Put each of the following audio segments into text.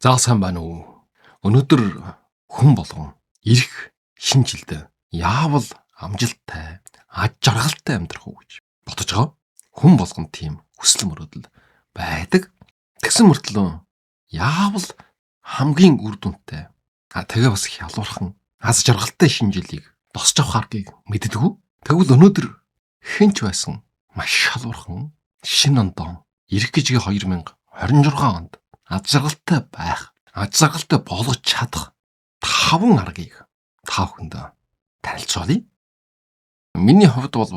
За сайн байна уу? Өнөөдөр хүн болгон ирэх шинэ жилд яавал амжилттай, аж жаргалтай амьдрах уу гэж бодож байгаа. Хүн болгон тийм хүсэл мөрөөдөл байдаг. Тэгсэн мөртлөө яавал хамгийн үр дүнтэй, тэгээ бас хялуурхан, аз жаргалтай шинэ жилийг босч авах аргыг мэддэггүй. Тэгвэл өнөөдөр хэн ч байсан маш хялуурхан шинэ ондоо ирэх гэж 2026 онд аз жаргалтай байх, аз жаргалтай болгож чадах 5 аргыг та бүхэнд танилцуулъя. Миний хувьд бол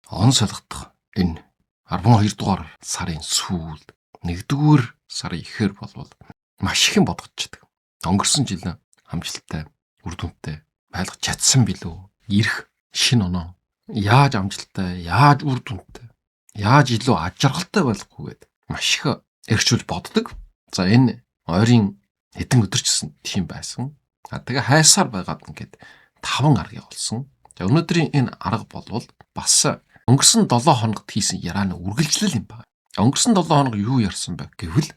он солигдох энэ 12 дугаар сарын сүүлд 1-р сарын эхээр болвол маш их юм бодгочихдаг. Өнгөрсөн жил амжилттай, үр дүнтэй байлгаж чадсан билүү? Ирэх шинэ оноо яаж амжилттай, яаж үр дүнтэй, яаж илүү аж жаргалтай байх вэ гэд маш их эрчүүл боддог. За энэ ойрын хэдэн өдөр ч гэсэн тийм байсан. Тэгээ хайсаар байгаад ингээд 5 аргыг олсон. За өнөөдрийн энэ арга болвол бас өнгөрсөн 7 хоногт хийсэн ярианы үргэлжлэл юм байна. Өнгөрсөн 7 хоног юу ярьсан бэ гэвэл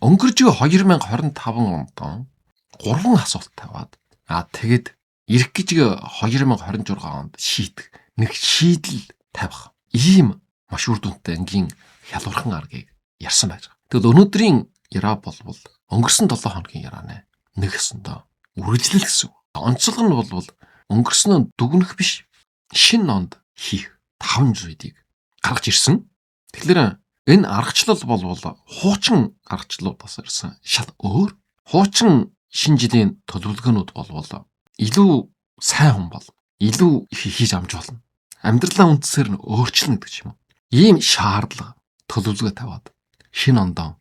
өнгөрж 2025 онд 3 асуулт тавиад тэгээд ирэх гэж 2026 онд шийдэх нэг шийдэл тавих ийм маш үр дүнтэй ангийн хялуурхан аргыг ярьсан байж байгаа. Тэгвэл өнөөдрийн яриа болвол өнгөрсөн 7 хоногийн ярианы нэг ёсондоо үргэлжлэл гэсэн. Онцлог нь бол өнгөрсөн нь дүгнэх биш, шинэ онд хийх 5 зүйлийг гаргаж ирсэн. Тэгэхээр энэ аргачлал болвол хуучин аргачлалуудаас ирсэн шал өөр. Хуучин шинэ жилийн төлөвлөгөөнүүд болвол илүү сайн хүн бол, илүү их хийж амж болно. Амьдралаа үндсээр нь өөрчилнө гэдэг ч юм уу. Ийм шаардлага төлөвлөгөө тавиад шинэ ондоо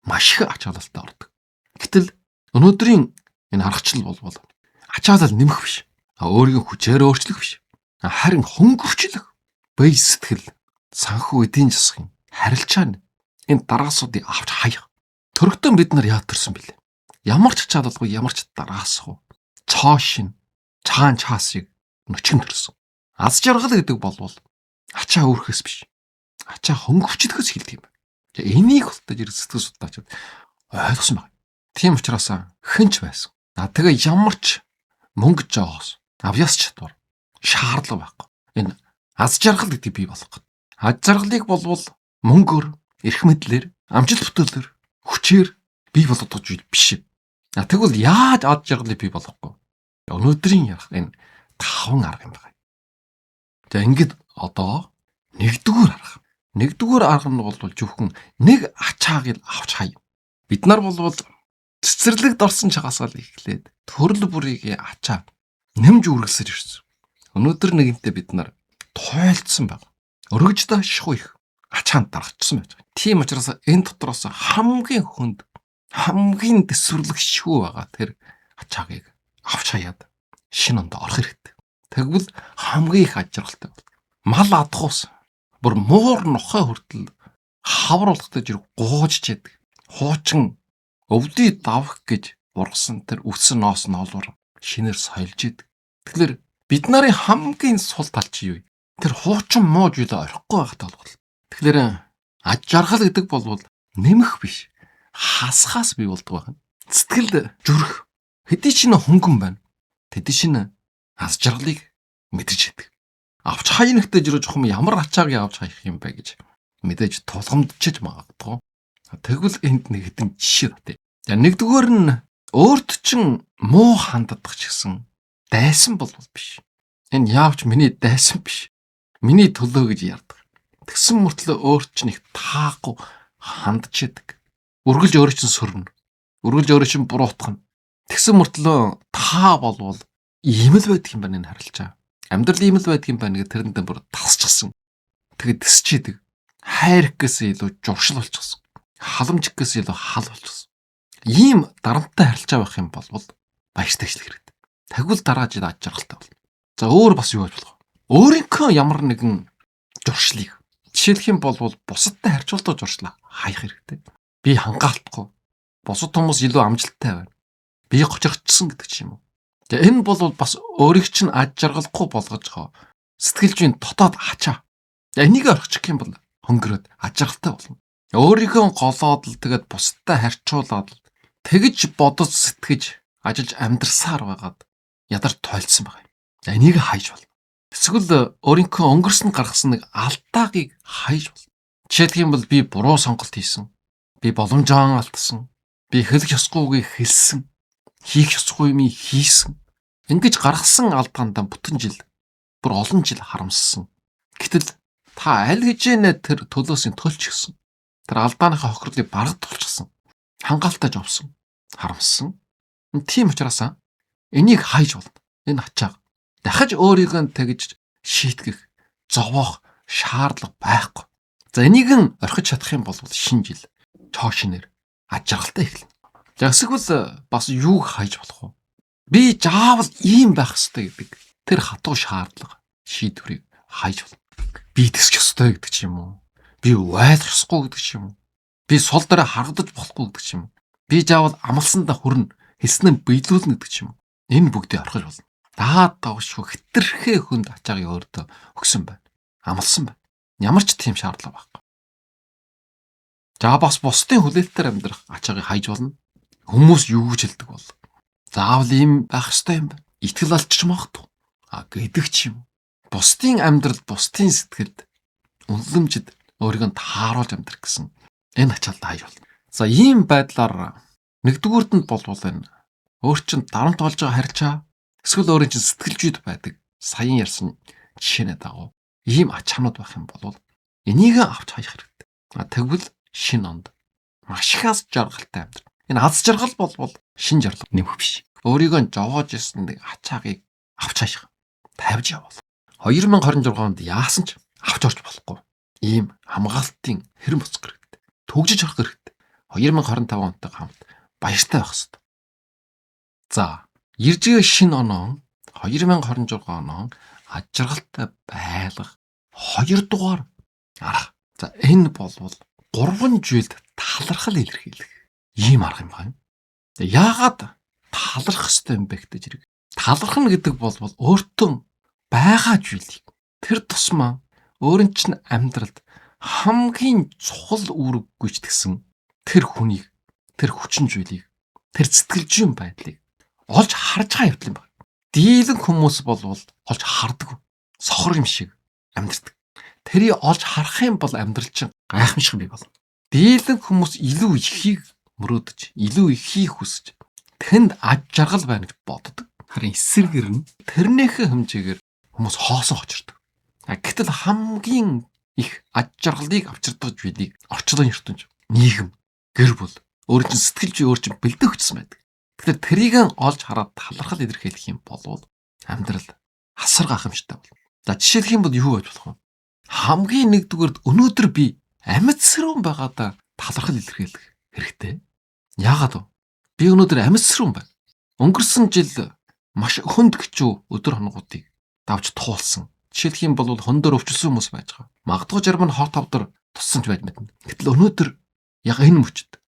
маш их ач холбогдолтой ордог. Гэтэл өнөөдрийн энэ аргачлал болвол ачаалал нэмэх биш. Өөрийн хүчээр өөрчлөх биш. Харин хөнгөвчлөх, бие сэтгэл, санхүү эдийн засгийн харилцаа нь энэ дараасуудыг авч хаях. Төрөгтөн бид нар яа төрсөн бэлээ? Ямар ч ачаалалгүй, ямар ч дараасгүй. Цоо шин, чаан чаасыг нөчгөн төрсөн. Аз жаргал гэдэг болвол ачаа өөрөхөөс биш. Ачаа хөнгөвчлөхөөс эхэлдэг юм байна. Энийг болтож ирэх сэтгэл судлаачид ойлгосон байна. Тийм учраас хэн ч байсан. Тэгээ ямар ч мөнгө жоос, авьяас чадвар, шаардлага байхгүй. Энэ аз жаргал гэдэг бий болох гэдэг. Аз жаргалыг болвол мөнгөөр, эрх мэдлээр, амжилт бүтээлээр, хүчээр бий болгодог зүйл биш. Тэгвэл яаж аз жаргалыг бий болгохгүй? Өнөөдрийн ярих энэ 5 арга юм байна. За ингээд одоо нэгдүгээр арга. Нэгдүгээр арга нь бол зөвхөн нэг ачааг авч хай. Бид нар болвол цэцэрлэгт орсон чагаасаа л эхлээд төрөл бүрийг ачаа нэмж үргэлсэж ирсэн. Өнөөдөр нэгэнтээ бид нар тойлцсон баг. Өргөждөө шихүү их ачаанд дарагдсан байж байгаа. Тийм учраас энэ дотроос хамгийн хүнд, хамгийн төсвөрлөх шихүү байгаа тэр ачаагийг авч хаяад шинэ онд орох хэрэгтэй. Тэгвэл хамгийн их аж аргалтай бол. Мал адахуус бүр муур нохой хүртэл хавар болгохтой жир гуужж яадаг. Хуучин өвдий давх гэж ургасан тэр үсэн ноос ноолуур шинээр соёлж идэг. Тэгэхээр бид нарын хамгийн сул тал чи юу вэ? Тэр хуучин муу зүйлээ орохгүй байхтай болгол. Тэгэхээр аж жаргал гэдэг болвол нэмэх биш, хасхаас бий болдог байна. Сэтгэлд зүрх хэдий чинь хөнгөн байна. Тэдний чинь аз жаргалыг мэдэрч идэг. Авч хаянагтай жирэж хум ямар ачааг авч хаях юм бэ гэж мэдээж тулгамдчиж магадгүй. Тэгвэл энд нэг хэдэн жишээ татъя. За нэгдүгээр нь өөрт чинь муу ханддаг ч гэсэн дайсан болвол биш. Энэ яавч миний дайсан биш. Миний төлөө гэж ярьдаг. Тэгсэн мөртлөө өөрт чинь их таагүй хандж идэг. Үргэлж өөрөө чинь сөрнө. Үргэлж өөрөө чинь буруутгана. Тэгсэн мөртлөө та болвол ийм л байдаг юм байна энэ харилцаа. Амьдрал ийм л байдаг юм байна гэх тэрэндээ бүр тасчихсан. Тэгээд тэсчидэг. Хайр гэхээс илүү журшил болчихсон. Халамж гэхээс илүү хал болчихсон. Ийм дарамттай харилцаа байх юм бол баяртай ажил хэрэгтэй. Тэгвэл дараа жил аж жаргалтай болно. За өөр бас юу байж болох вэ? Өөрийнхөө ямар нэгэн журшлыг жишээлх юм бол бусадтай харьцуулдаг журшлаа хаях хэрэгтэй. Би хангаалтгүй. Бусад хүмүүс илүү амжилттай байна. Би гочрогдсон гэдэг ч юм уу. Тэгээ энэ бол бас өөрийг чинь аж жаргалгүй болгож байгаа сэтгэл зүйн дотоод ачаа. Энийг орхичих юм бол хөнгөрөөд аж аргалтай болно. Өөрийнхөө голоод л тэгээд бусадтай харьцуулаад л Тэгж бодож сэтгэж ажиллаж амьдрсаар байгаад ядар тойлсон байгаа юм. За энийг хайж болно. Эсвэл өөрийнхөө өнгөрсөн гаргасан нэг алдаагийг хайж болно. Жишээлх юм бол би буруу сонголт хийсэн. Би боломжоо алдсан. Би хэлэх ёсгүйгээ хэлсэн. Хийх ёсгүй юмыг хийсэн. Ингэж гаргасан алдаандаа бүтэн жил бүр олон жил харамссан. Гэтэл та аль хэзээ тэр төлөөсөө төлчихсөн. Тэр алдааныхаа хохирлыг баргад тулчихсан. Хангаалтай жовсон. Харамссан. Тийм учраас энийг хайж болно. Энэ ачааг. Дахиж өөрийгөө тэгж шийтгэх, зовоох шаардлага байхгүй. За энийг нь орхиж чадах юм бол шинэ жил цоо шинээр аж жаргалтай эхэлнэ. За эсвэл бас юуг хайж болох вэ? Би заавал ийм байх ёстой гэдэг тэр хатуу шаардлага, шийдвэрийг хайж болно. Би тэсэх ёстой гэдэг ч юм уу. Би байлах ёсгүй гэдэг ч юм уу. Би сул дорой харагдаж болохгүй гэдэг ч юм уу. Би заавал амлсандаа хүрнэ, хэлснээ биелүүлнэ гэдэг ч юм уу. Энэ бүгдийг орхиж болно. Даад давшгүй хэтэрхээ хүнд ачаагийг өөртөө өгсөн байна. Амлсан байна. Ямар ч тийм шаардлага байхгүй. За бас бусдын хүлээлтээр амьдрах ачаагийг хайж болно. Хүмүүс юу гэж хэлдэг бол заавал ийм байх ёстой юм байна. Итгэл алдчих магадгүй. А гэдэг ч юм. Бусдын амьдрал, бусдын сэтгэлд үнэлэмжид өөрийгөө тааруулж амьдрах гэсэн энэ ачаалал хайж болно. За ийм байдлаар нэгдүгüүрт нь болвол энэ өөр чин дарамт болж байгаа харилцаа эсвэл өөрийн чин сэтгэл зүйд байдаг саяын ярьсан жишээний дагуу ийм ачаанууд байх юм бол энийг авч хаях хэрэгтэй. Тэгвэл шинэ онд маш их аз жаргалтай амьдрал. Энэ аз жаргал болвол шин жаргал нэмэх биш. Өөрийгөө жовоож ирсэн нэг ачаагийг авч хаях. Тавьж явуул. 2026 онд яасан ч авч орж болохгүй. Ийм хамгаалтын хэрэм буцах хэрэгтэй. Төгжиж орох хэрэгтэй. 2025 онтой хамт баяртай байх хэрэгтэй. За, ирж байгаа шинэ оноо 2026 оноо аж жаргалтай байлгах 2 дугаар арга. За, энэ болвол 3 зүйлд талархал илэрхийлэх ийм арга юм байна. Яагаад талархах ёстой юм бэ гэдэг зэрэг. Талархна гэдэг бол өөртөө байгаа зүйлийг тэр тусмаа өөрийн чинь амьдралд хамгийн чухал үүрэг гүйцэтгсэн тэр хүнийг, тэр хүчин зүйлийг, тэр сэтгэл зүйн байдлыг олж харж байгаа явдал юм байна. Дийлэн хүмүүс болвол олж хардаг. Сохор юм шиг амьдрдаг. Тэрийг олж харах юм бол амьдрал чинь гайхамшиг бий болно. Дийлэн хүмүүс илүү ихийг мөрөөдөж, илүү ихийг хүсэж, тэнд аж жаргал байна гэж боддог. Харин эсрэгээр нь тэрнийхээ хэмжээгээр хүмүүс хоосон хочирдог. Гэтэл хамгийн их аж жаргалыг авчирдаг зүйлийг орчлон ертөнц, нийгэм, гэр бүл, өөр чинь сэтгэл зүй, өөр чинь бэлдэх хүчсэн байдаг. Тэгэхээр тэрийг олж хараад талархал илэрхийлэх юм бол амьдрал асар гайхамшигтай болно. За жишээлх юм бол юу байж болох вэ? Хамгийн нэгдүгээрт өнөөдөр би амьд сэрүүн байгаадаа талархал илэрхийлэх хэрэгтэй. Яагаад вэ? Би өнөөдөр амьд сэрүүн байна. Өнгөрсөн жил маш хүнд гिचүү өдөр хоногуудыг давж туулсан. Жишээлх юм бол хөндөр өвчлсөн хүмүүс байж байгаа. Магадгүй зарим нь хор тавдар туссан ч байж мэднэ. Гэтэл өнөөдөр яг энэ мөчд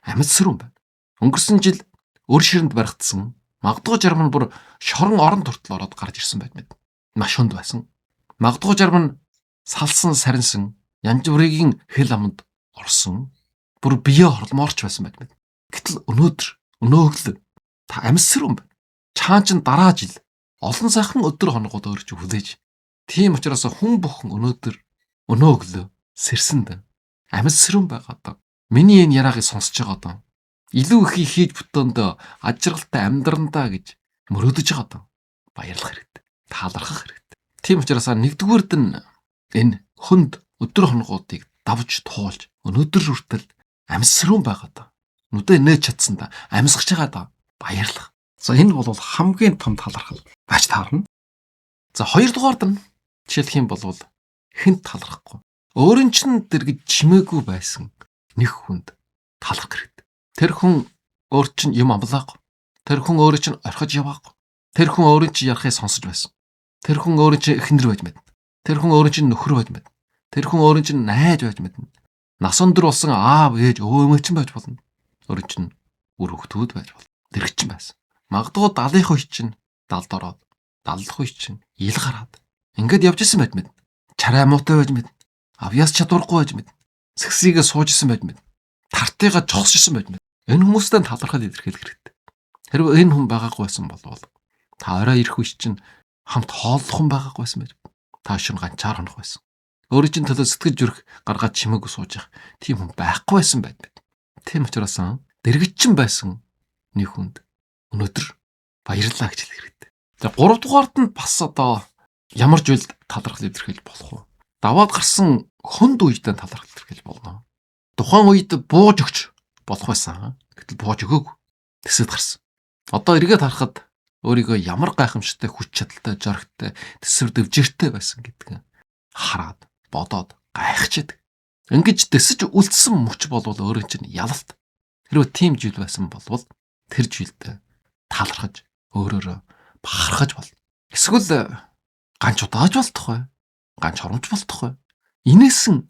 амьд сэрүүн байна. Өнгөрсөн жил өр ширэнд баригдсан. Магадгүй зарим нь бүр шорон орон хүртэл ороод гарч ирсэн байж мэднэ. Маш хүнд байсан. Магадгүй зарим нь салсан сарнсан янз бүрийн хэл аманд орсон. Бүр бие хорломоорч байсан байж мэднэ. Гэтэл өнөөдөр өнөөгөл та амьд сэрүүн байна. Чаан чин дараа жил олон сайхан өдөр хоногуд өөрч хүлээж. Тийм учраас хүн бүхэн өнөөдөр өнөөгөл сэрсэнд амьд сэрүүн байгаадаа. Миний энэ яриагийг сонсож байгаа даа. Илүү их хийж бүтээндээ аж жаргалтай амьдрандаа гэж мөрөөдөж байгаа даа. Баярлах хэрэгтэй. Талархах хэрэгтэй. Тийм учраас нэгдүгээрд нь энэ хүнд өдөр хоногуудыг давж туулж өнөөдөр хүртэл амьд сэрүүн байгаа даа. Нүдээ нээж чадсан да амьсгаж байгаа даа. Баярлах. За энэ бол хамгийн том талархал байж таарна. За хоёрдугаард нь жишээлх юм бол хүнд талархахгүй. Өөрөн чинь дэргэд чимээгүй байсан нэг хүнд талархах хэрэгтэй. Тэр хүн өөр чинь юм амлаагүй. Тэр хүн өөрөө чинь орхиж яваагүй. Тэр хүн өөрийн чинь ярахыг сонсож байсан. Тэр хүн өөрийн чинь эхнэр байж мэднэ. Тэр хүн өөрийн чинь нөхөр байж мэднэ. Тэр хүн өөрийн чинь найз байж мэднэ. Нас өндөр болсон аав ээж өвөө эмээ чинь байж болно. Өөрийн чинь үр хөвгтүүд байж болно. Дэрэг чинь байсан. Магадгүй 70-ийн үе чинь 70-д ороод 70-х үе чинь ил гараад ингээд явж исэн байж мэднэ. Чарай муутай байж мэднэ. Авьяас чадваргүй байж мэднэ. Сэгсийгээ сууж исэн байж мэднэ. Тартыгаа жогсож исэн байж мэднэ. Энэ хүмүүстэй талархал илэрхийлэх хэрэгтэй. Хэрвээ энэ хүн байгаагүй байсан бол та орой ирэх үе чинь хамт хооллох хүн байгаагүй байсан байж та шин ганцаар хонох байсан. Өөрийн чинь төлөө сэтгэл зүрх гаргаад чимээгүй сууж явах тийм хүн байхгүй байсан байд. Тийм учраас дэргэдчин байсан нэг хүнд өнөөдөр баярлалаа гэж хэлэх хэрэгтэй. За 3 дугаарт нь бас одоо ямар зүйлд талархал илэрхийлж болох вэ? Даваад гарсан хүнд үедээ талархал илэрхийлж болно. Тухайн үед бууж өгч болох байсан. Гэтэл бууж өгөөгүй. Тэсэд гарсан. Одоо эргээд харахад өөрийгөө ямар гайхамшигтай хүч чадалтай, зоригтой, тэсвэр дэвжээртэй байсан гэдгийг хараад, бодоод гайхчихэдэг. Ингэж дэсэж үлдсэн мөч болвол өөрийн чинь ялалт. Хэрвээ тийм зүйл байсан болвол тэр зүйлд талархаж, өөрөөрөө бахархаж болно. Эсвэл ганч удааж болтох бай. Ганч хоромж болтох бай. Инээсэн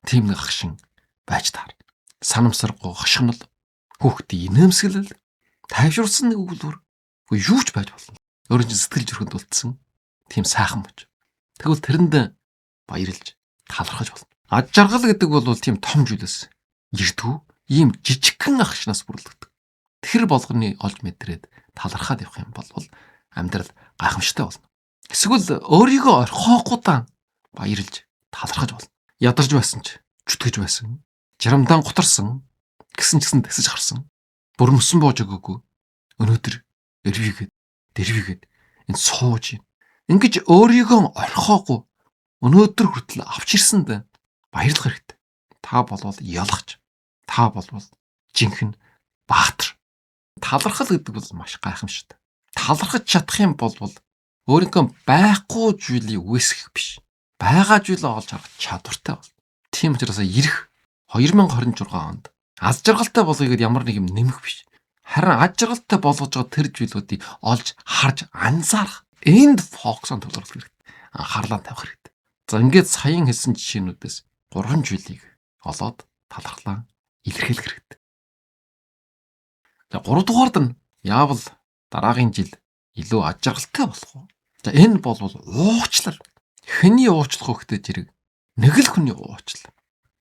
тийм нэг агшин байж таар. Санамсаргүй хошигнол, хүүхдийн инээмсэглэл, тайвшруулсан нэг өгүүлбэр үгүй юу ч байж болно. Өөрийн чинь сэтгэл зүрхэнд үлдсэн тийм сайхан мөч. Тэгвэл тэрэнд баярлж талархаж болно. Ад жаргал гэдэг бол тийм том зүйлээс ирдгүү ийм жижигхэн агшнаас бүрлэгдэг. Тэр болгоны олж мэдрээд талархаад явах юм бол амьдрал гайхамшигтай болно. Эсвэл өөрийгөө орхиохгүй баярлж талархаж болно. Ядарч байсан ч чүтгэж байсан, жирамдаан гутарсан гэсэн ч гэсэн тэсэж гарсан. Бүрмөсөн бууж өгөөгүй. Өнөөдөр эрвийгээд, дэрвийгээд энэ сууж юм. Ингэж өөрийгөө орхиогүй өнөөдөр хүртэл авч ирсэнд баярлах хэрэгтэй. Та болвол ялахч. Та болвол жинхэнэ баатар. Талархал гэдэг бол маш гайхамшигтай. Талархаж чадах юм бол өөрийнхөө байхгүй зүйлийг үүсгэх биш. Байгаа зүйлээ олж харах чадвартай бол. Тийм учраас ирэх 2026 онд аз жаргалтай болгоё гэдээ ямар нэг юм нэмэх биш. Харин аз жаргалтай болгож байгаа тэр зүйлүүдийг олж харж анзаарах. Энд фокусын төвлөрөх хэрэгтэй. Анхаарлаа тавих хэрэгтэй. За ингээд саяхан хэлсэн жишээнүүдээс 3 зүйлийг олоод талархлаа илэрхийлэх хэрэгтэй. За 3 дугаард нь яавал дараагийн жил илүү аз жаргалтай болох вэ? За энэ бол уучлал. Хэний уучлах вэ гэдэг зэрэг нэг л хүний уучлал.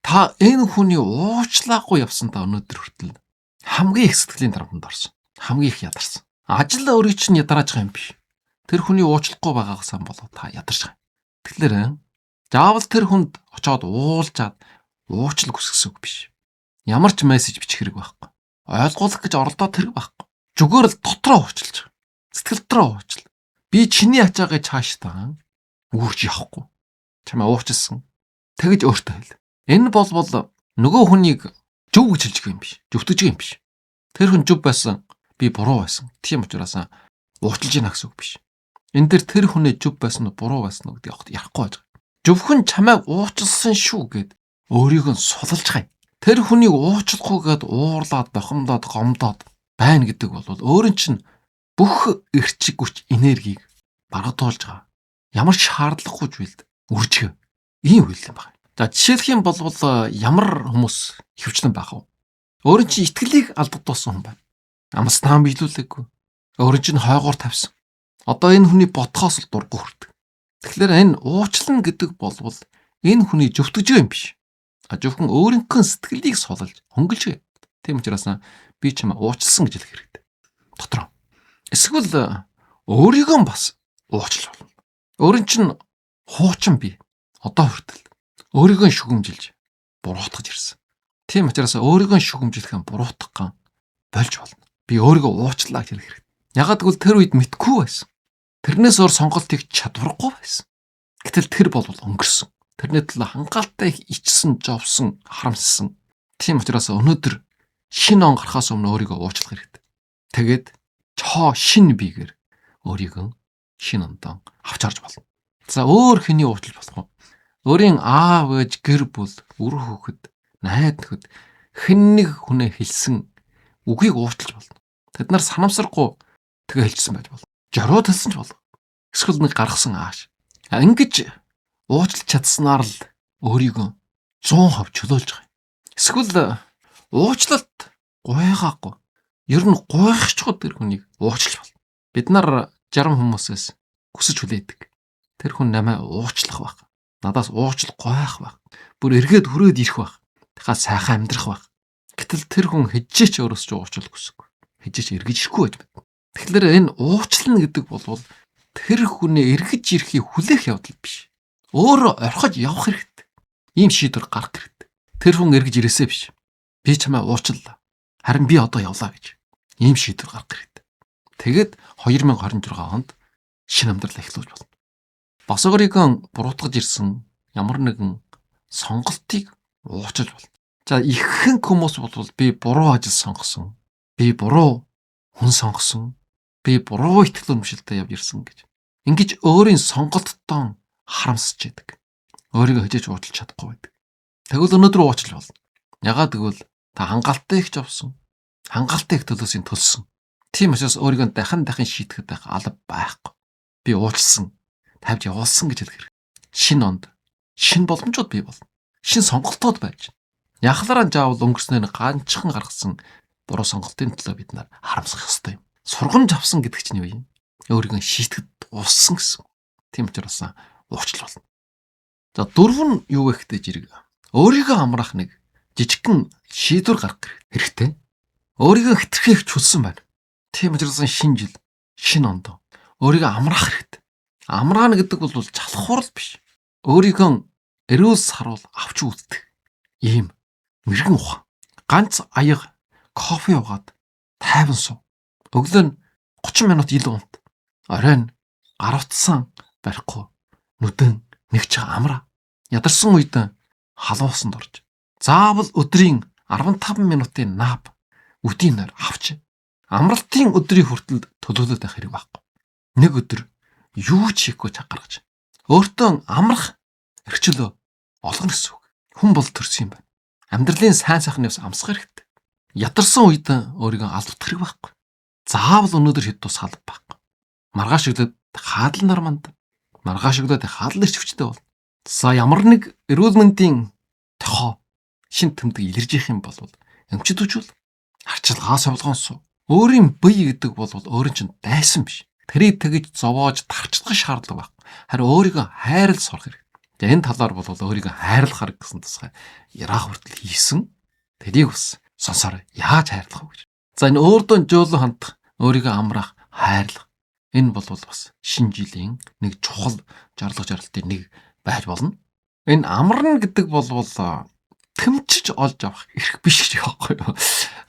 Та энэ хүний уучлаагүй явсандаа өнөөдөр хүртэл хамгийн их сэтгэлийн дарамтанд орсон. Хамгийн их ядарсан. Ажил өөрийг чинь ядрааж байгаа юм биш. Тэр хүний уучлахгүй байгаагаас болоо та ядарч байгаа. Тэгэхээр заавал тэр хүнд очоод уулзаад уучлал хүсгэсэн үг биш. Ямар ч мессеж бичих хэрэг байхгүй. Ойлгуулах гэж оролдоод хэрэг байхгүй. Зүгээр л дотроо уучлж. Сэтгэл дотроо уучлал. Би чиний ачаагаа чааштай үүрч явахгүй. Чамаа уучлсан. Тэгэж өөртөө хэл. Энэ болвол нөгөө хүнийг зөв гэж хэлж байгаа юм биш. Зөвтгөж байгаа юм биш. Тэр хүн зөв байсан, би буруу байсан. Тийм учраас уучлж гинэ гэсэн үг биш. Энэ дээр тэр хүний зөв байсан уу, буруу байсан уу гэдгийг ярихгүй байж байгаа. Зөвхөн чамайг уучлсан шүү гэд өөрийгөө сулалж байгаа юм. Тэр хүнийг уучлахгүй гэд уурлаад, бохомдоод, гомдоод байна гэдэг бол өөрийн чинь бүх эрчиг хүч, энергийг баргадуулж байгаа. Ямар ч шаардлагагүй зүйлд үржих ийм үйл юм байна. За жишээлх юм бол ямар хүмүүс ихэвчлэн байх вэ? Өөрийн чинь итгэлийг алдагдуулсан хүн байна. Амласнаа биелүүлээгүй. Өөрийн чинь хойгоор тавьсан. Одоо энэ хүний бодхоос л дургу хүрдэг. Тэгэхээр энэ уучлан гэдэг болвол энэ хүний зөвтгөж байгаа юм биш. А зөвхөн өөрийнхөө сэтгэлийг сулалж хөнгөлж байгаа. Тийм учраас би чамаа уучлсан гэж хэлэх хэрэгтэй. Дотроо. Эсвэл өөрийгөө бас уучлах болно. Өөрийн чинь хуучин би одоо хүртэл өөрийгөө шүгэмжилж буруутгаж ирсэн. Тийм учраас өөрийгөө шүгэмжлэхэн буруутгах болж болно. Би өөрийгөө уучлаа гэж хэлэх хэрэгтэй. Ягаад гэвэл тэр үед мэдгүй байсан. Тэрнээс өөр сонголт хийх чадваргүй байсан. Гэтэл тэр бол өнгөрсөн. Тэрний төлөө хангаалтай их ичсэн, жовсон, харамссан. Тийм учраас өнөөдөр шинэ он гарахаас өмнө өөрийгөө уучлах хэрэгтэй. Тэгээд чоо шинэ биегээр өөрийгөө шинэ ондоо авч харж болно. За өөр хэний уучлах болох вэ? Өөрийн аав ээж гэр бүл, үр хүүхэд, найз нөхөд хэн нэг хүнээ хэлсэн үгийг уучлах болно. Тэд нар санамсаргүй тэгээ хэлчихсэн байж болно. Жорууд хэлсэн ч болно. Эсвэл нэг гаргасан ааш. Ингэж уучлах чадсанаар л өөрийгөө 100% чөлөөлж байгаа юм. Эсвэл уучлалт гуйгаагүй. Ер нь гуйхчихгүй тэр хүнийг уучлах болно. Бид нар жарам хүмүүсээс хүсэж хүлээдэг. Тэр хүн намайг уучлах байх. Надаас уучлах гуйх байх. Бүр эргээд хүрээд ирэх байх. Тэхаа сайхан амьдрах байх. Гэтэл тэр хүн хижээч өөрөөс ч уучлах хүсэхгүй. Хижээч эргэж ирэхгүй байж байна. Тэгэхээр энэ уучлна гэдэг бол тэр хүнээ эргэж ирэхийг хүлээх явдал биш. Өөрөө орхиж явах хэрэгтэй. Ийм шийдвэр гаргах хэрэгтэй. Тэр хүн эргэж ирээсээ биш. Би чамайг уучлалаа. Харин би одоо явлаа гэж. Ийм шийдвэр гаргах хэрэгтэй. Тэгээд 2026 онд шинэ амьдрал эхлүүлж болно. Бас өөрийгөө буруутгаж ирсэн ямар нэгэн сонголтыг уучлж болно. За ихэнх хүмүүс бол би буруу ажил сонгосон. Би буруу хүн сонгосон. Би буруу итгэл үнэмшилтэй явж ирсэн гэж. Ингэж өөрийн сонголттоо харамсаж яадаг. Өөрийгөө хожиж уучлах чадахгүй байдаг. Тэгвэл өнөөдөр уучлах болно. Ягаад гэвэл та хангаалтай их жовсон. Хангаалтай их төлөөсийн төлсөн. Тийм учраас өөрийгөө дахин дахин шийтгэхэд байх алба байхгүй. Би уучлсан, тавьж явуулсан гэж хэлэх хэрэг. Шинэ онд шинэ боломжууд бий болно. Шинэ сонголтууд байж. Яхалараа жаавал өнгөрснээр ганцхан гаргасан буруу сонголтын төлөө бид нар харамсах ёстой юм. Сургамж авсан гэдэг чинь юу юм? Өөрийгөө шийтгэд дууссан гэсэн. Тийм учраас уучлал болно. За дөрөв нь юу вэ гэдэг жирэг. Өөрийгөө амраах нэг жижигхэн шийдвэр гаргах хэрэгтэй. Өөрийгөө хэтэрхийлэх чулсан байна. Тийм учраас шинэ жил, шинэ онд өөрийгөө амраах хэрэгтэй. Амраана гэдэг бол чалхуурал биш. Өөрийгөө эрүүл саруул авч үздэг. Ийм мэрэгэн ухаан. Ганц аяга кофе уугаад тайван суу. Өглөө нь 30 минут ил унт. Оройн гаравтсан барихгүй. Нүдэн нэг ч амраа. Ядарсан үед халуусанд орж. Заавал өдрийн 15 минутын нап үдийн нойр авч. Амралтын өдрийн хүртэл төлөөлөд байх хэрэг байхгүй. Нэг өдөр юу ч хийхгүй чаг гаргаж. Өөртөө амрах эрхчлөө олгоно гэсэн үг. Хүн бол төрсөн юм байна. Амьдралын сайн сайхны бас амсах хэрэгтэй. Ядарсан үед өөрийгөө алдах хэрэг байхгүй. Заавал өнөөдөр хэд тусгаал байхгүй. Маргааш өглөө хаадал нарманд. Маргааш өглөө хаадал ирч хүчтэй бол. За ямар нэг эрүүл мэндийн тохоо шин тэмдэг илэрж их юм бол эмчит үжүүл арчилгаа совлогоон суу. Өөрийн бие гэдэг бол өөрийн чинь дайсан биш. Тэрийг тэгж зовоож тарчлах шаардлага байхгүй. Харин өөрийгөө хайрлах сурах хэрэгтэй. За энэ талаар бол өөрийгөө хайрлахар гэсэн тусгай яраах хүртэл хийсэн. Тэрийг бас сонсоор яаж хайрлах вэ гэж. За энэ өөртөө жөөлөн хандах, өөрийгөө амраах, хайрлах. Энэ бол бас шинэ жилийн нэг чухал жарлага жаргалтын нэг байж болно. Энэ амарна гэдэг бол тэмчиж олж авах эрх биш гэж байхгүй юу?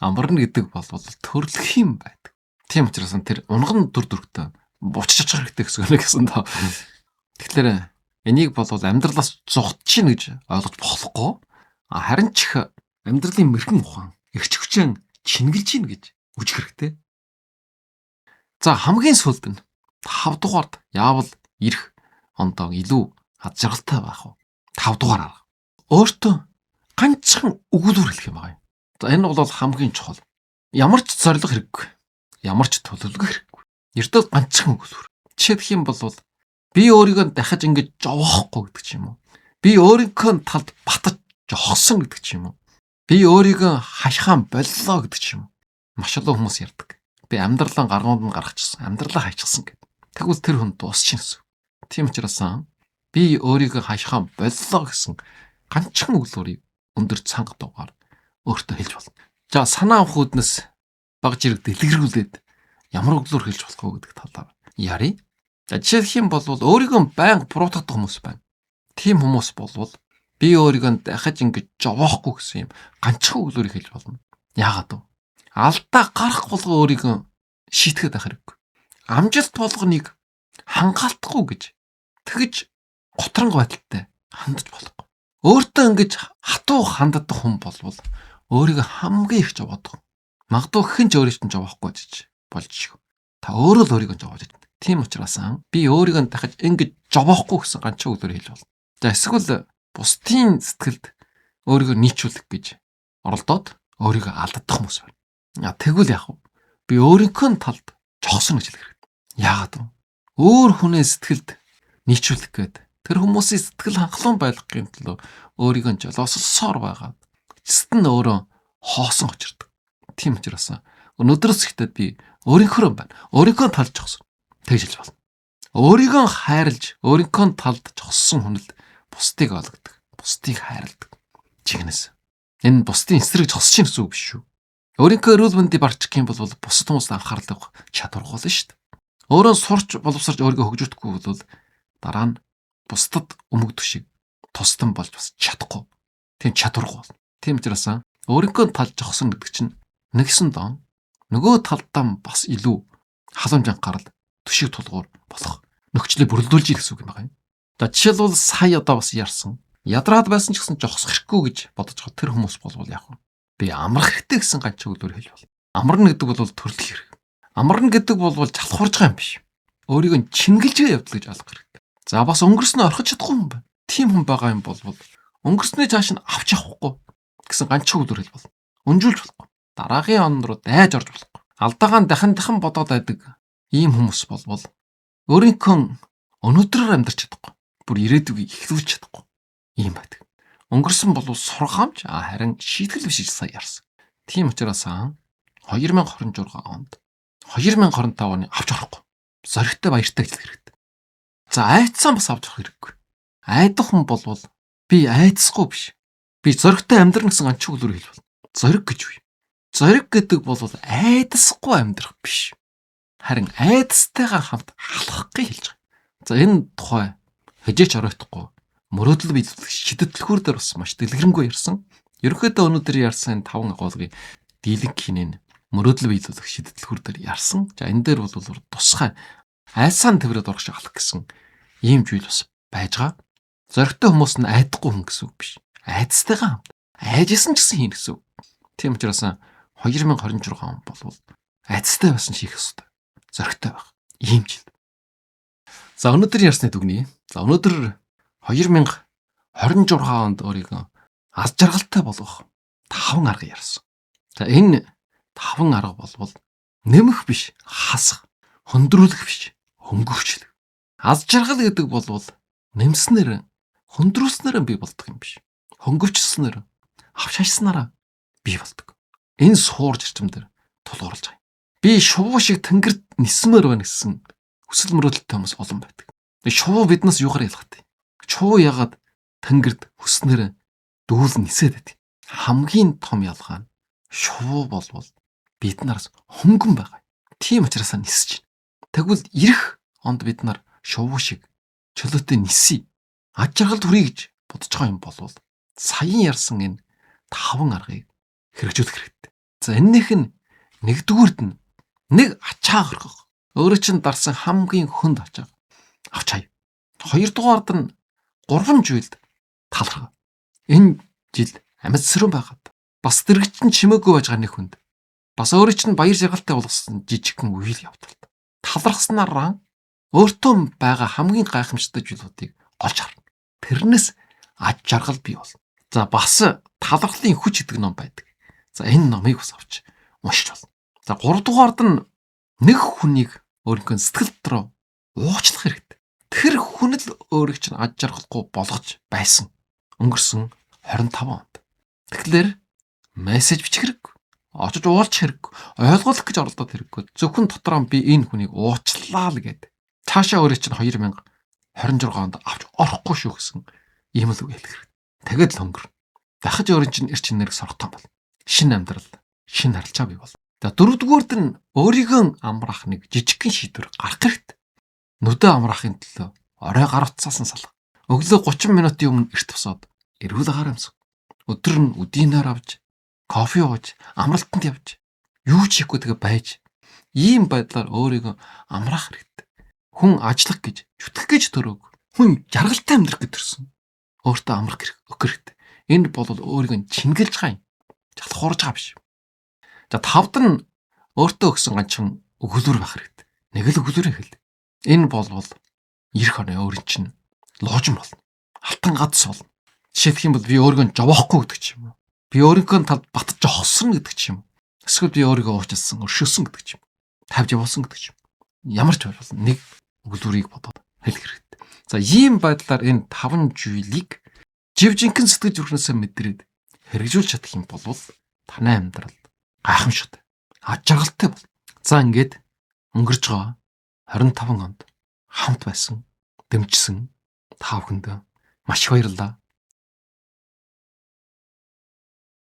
Амарна гэдэг бол төрлөх юм байдаг. Тийм учраас тэр унган дүр төрхтөө буучж очих хэрэгтэй гэсэн үг гэсэн доо. Тэгэхээр энийг бол амьдралаас зугтж чинь гэж ойлгож болохгүй. Харин ч их амьдралын мэрэгэн ухаан эрч хүчээ чингэлж гин гэж үжих хэрэгтэй. За хамгийн сүүлд нь 5 дугаард яавал ирэх ондоо илүү ад жаргалтай байх вэ? 5 дугаар арга. Өөртөө ганцхан өгүүлбэр хэлэх юм байна. За энэ бол хамгийн чухал. Ямар ч зорилго хэрэггүй. Ямар ч төлөвлөгөө хэрэггүй. Ердөө ганцхан өгүүлбэр. Жишээлх юм бол би өөрийгөө дахиж ингэж жовоохгүй гэдэг ч юм уу. Би өөрийнхөө талд батаж жохсон гэдэг ч юм уу. Би өөрийгөө хашхаан боллоо гэдэг ч юм уу. Маш олон хүмүүс ярьдаг. Би амьдралаа гаргуунд нь гаргачихсан. Амьдралаа хайчихсан гэдэг. Тэгвэл тэр хүн дуусчихна гэсэн. Тийм учраас би өөрийгөө хашхаан боллоо гэсэн ганцхан өгүүлбэрийг өндөр цанга дугаар өөртөө хэлж болно. За санаа авах үүднээс баг зэрэг дэлгэрүүлээд ямар өглөөр хэлж болох вэ гэдэг талаар ярив. За жишээлх юм бол өөрийгөө байнга буруутгадаг хүмүүс байна. Тийм хүмүүс болвол би өөрийгөө дахиж ингэж жовоохгүй гэсэн юм ганцхан өглөөрийг хэлж болно. Яагаад вэ? Алдаа гарах болго өөрийгөө шийтгэхэд байх хэрэггүй. Амжилт болгоныг хангаалтахгүй гэж тэгж готронго байдалтай хандаж болохгүй. Өөртөө ингэж хатуу ханддаг хүн болвол өөрийгөө хамгийн их жовоодог. Магадгүй хэн ч өөрийг чинь жовоохгүй гэж болж шиг. Та өөрөө л өөрийгөө жовоож байна. Тийм учраас би өөрийгөө дахиж ингэж жовоохгүй гэсэн ганцхан өглөөр хэлж болно. За эсвэл бусдын сэтгэлд өөрийгөө нийцүүлэх гэж оролдоод өөрийгөө алдах хүмүүс байна. Тэгвэл яах вэ? Би өөрийнхөө талд жогсон гэж хэлэх хэрэгтэй. Яагаад вэ? Өөр хүний сэтгэлд нийцүүлэх гээд тэр хүмүүсийн сэтгэл хангалуун байлгахын төлөө өөрийгөө жолоосолсоор байгаад эцэст нь өөрөө хоосон очирдаг. Тийм учраас өнөөдрөөс ихтэй би өөрийнхөө байна. Өөрийнхөө талд жогсон. Тэгж хэлж болно. Өөрийгөө хайрлж, өөрийнхөө талд жогссон хүн л бусдыг ойлгодог. Бусдыг хайрладаг. Чигнэс. Энэ бусдын эсрэг зогсож ийн гэсэн үг биш шүү. Өөрийнхөө эрүүл мэндийг барчих юм бол бусад хүмүүст анхаарал тавих чадваргүй болно шүү дээ. Өөрөө сурч боловсарч өөрийгөө хөгжүүлэхгүй бол дараа нь бусдад өмгдөх шиг тусдан болж бас чадахгүй. Тийм чадваргүй болно. Тийм учраас өөрийнхөө тал зогсон гэдэг чинь нэгсэн дон нөгөө талдаа бас илүү халамж анхаарал төшиг тулгуур болох нөхцөлийг бүрэлдүүлж ийн гэсэн үг юм байна. За жишээлбэл сая одоо бас ярьсан. Ядраад байсан ч гэсэн зогсох хэрэггүй гэж бодож байгаа тэр хүмүүс болвол яг вэ? Би амрах хэрэгтэй гэсэн ганц үгээр хэлж болно. Амарна гэдэг бол төрлөх хэрэг. Амарна гэдэг бол залхуурж байгаа юм биш. Өөрийгөө чингэлж явдал гэж ойлгох хэрэгтэй. За бас өнгөрснөө орхиж чадахгүй юм байна. Тийм хүн байгаа юм бол өнгөрсний цааш нь авч явахгүй гэсэн ганц үгээр хэлж болно. Өнжүүлж болохгүй. Дараагийн он руу дайж орж болохгүй. Алдаагаан дахин дахин бодоод байдаг ийм хүмүүс болвол өөрийнхөө өнөөдрөөр амьдарч чадахгүй. Бүр ирээдүгийг эхлүүлж чадахгүй. Ийм байдаг. Өнгөрсөн бол сургамж харин шийтгэл биш гэж сая ярьсан. Тийм учраас 2026 онд 2025 оны авч орохгүй. Зоригтой баяртай гэж хэрэгтэй. За айдсан бас авч орох хэрэггүй. Айдах хүн болвол би айдсахгүй биш. Би зоригтой амьдрна гэсэн ганц үгээр хэлж болно. Зориг гэж юу юм? Зориг гэдэг бол айдасгүй амьдрах биш. Харин айдастайгаа хамт алхахыг хэлж байгаа. За энэ тухай хожээч оройтхгүй мөрөөдөл биелүүлэх шидэтлөхүүр дээр бас маш дэлгэрэнгүй ярьсан. Ерөнхийдөө өнөөдөр ярьсан энэ 5 агуулгын дийлэнх хинэн мөрөөдөл биелүүлэх шидэтлөхүүр дээр ярьсан. За энэ дээр бол тусгай айсаан тэрвэрэд орох шиг алах гэсэн ийм зүйл бас байж байгаа. Зоригтой хүмүүс нь айдахгүй хүн гэсэн үг биш. Айдастайгаа хамт айжсэн ч гэсэн хийнэ гэсэн үг. Тийм учраас 2026 он болвол айдастай байсан хийх ёстой. Зоригтой байх. Ийм жил. За өнөөдөр ярьсны дүгнэе. За өнөөдөр 2026 онд өөрийгөө аз жаргалтай болгох 5 арга ярьсан. За энэ 5 арга болвол нэмэх биш, хасах, хөндрүүлэх биш, хөнгөвчлөх. Аз жаргал гэдэг болвол нэмснээр, хөндрүүлснээр бий болдог юм биш. Хөнгөвчлснээр, авч хайснараа бий болдог. Энэ суурж эрчим дээр тулгуурлаж байгаа юм. Би шувуу шиг тэнгэрт нисмээр байна гэсэн хүсэл мөрөөдөлтэй хүмүүс олон байдаг. Шувуу биднээс юугаар ялгатай? Шувуу ягаад тэнгэрт хүснээр дүүл нисээд байдаг? Хамгийн том ялгаа нь шувуу болвол бид нараас хөнгөн байгаа. Тийм учраас нисэж байна. Тэгвэл ирэх онд бид нар шувуу шиг чөлөөтэй нисье. Аж жаргалд хүрье гэж бодож байгаа юм болвол саяын ярьсан энэ 5 аргыг хэрэгжүүлэх хэрэгтэй. За энэнийх нь нэгдүгüүрд нь нэг ачаа орхих. Өөрөө чинь дарсан хамгийн хүнд ачаа авч хай. Хоёрдугаард нь 3 жилд талархав. Энэ жил амьд сөрөн байгаад бас дэрэгч нь чимээгүй байж байгаа нэг хүнд бас өөрөө чинь баяр жаргалтай болгосон жижигхэн үйл явдалд талархснараа өөртөө байгаа хамгийн гайхамшигтай зүйлүүдийг олж харна. Тэрнээс аж жаргал бий болно. За бас талархлын хүч гэдэг ном байдаг. За энэ номыг бас авч уншиж болно. За 3 дугаард нь нэг хүнийг өөрийнхөө сэтгэл дотроо уучлах хэрэгтэй. Тэр хүн л өөрийг чинь аж жаргалгүй болгож байсан. Өнгөрсөн 25 онд. Тэгэхээр мессеж бичих хэрэггүй. Очиж уулзах хэрэггүй. Ойлгуулах гэж оролдоод хэрэггүй. Зөвхөн дотроо би энэ хүнийг уучлаа л гэд. Цаашаа өөрийг чинь 2026 онд авч орохгүй шүү гэсэн ийм л үг хэлэх хэрэгтэй. Тэгээд л хөнгөр. Дахиж өөрийн чинь эрч энерги сорготон бол. Шинэ амьдрал, шинэ харилцаа бий бол. За дөрөвдүгээрт нь өөрийгөө амраах нэг жижигхэн шийдвэр гаргах хэрэгтэй. Нүдэ амраахын төлөө орой гар утсаас нь салах. Өглөө 30 минутын өмнө эрт босоод эрүүл агаар амьсах. Өдөр нь үдийн нойр авч, кофе ууж, амралтанд явж, юу ч хийхгүй тэгээ байж. Ийм байдлаар өөрийгөө амраах хэрэгтэй. Хүн ажиллах гэж, зүтгэх гэж төрөөг. Хүн жаргалтай амьдрах гэж төрсөн. Өөртөө амрах хэрэгтэй. Энэ бол өөрийгөө чингэлж байгаа юм. Жалхуурж байгаа биш. За тавд нь өөртөө өгсөн ганцхан өгүүлбэр байх хэрэгтэй. Нэг л өгүүлбэр хэл. Энэ болвол ирэх оны өөрийн чинь лоожин болно. Алтан гац болно. Жишээлх юм бол би өөрийгөө жовоохгүй гэдэг ч юм уу. Би өөрийнхөө талд бат жохсон гэдэг ч юм уу. Эсвэл би өөрийгөө уучлсан, өршөөсөн гэдэг ч юм. Тавьж явуулсан гэдэг ч юм. Ямар ч болно. Нэг өгүүлбэрийг бодоод хэлэх хэрэгтэй. За ийм байдлаар энэ 5 зүйлийг жив жинхэнэ сэтгэл зүрхнээсээ мэдрээд хэрэгжүүлж чадах юм бол таны амьдрал гайхамшигтай, аж жаргалтай бол. За ингээд өнгөрч байгаа 25 онд хамт байсан, дэмжсэн та бүхэндээ маш их баярлалаа.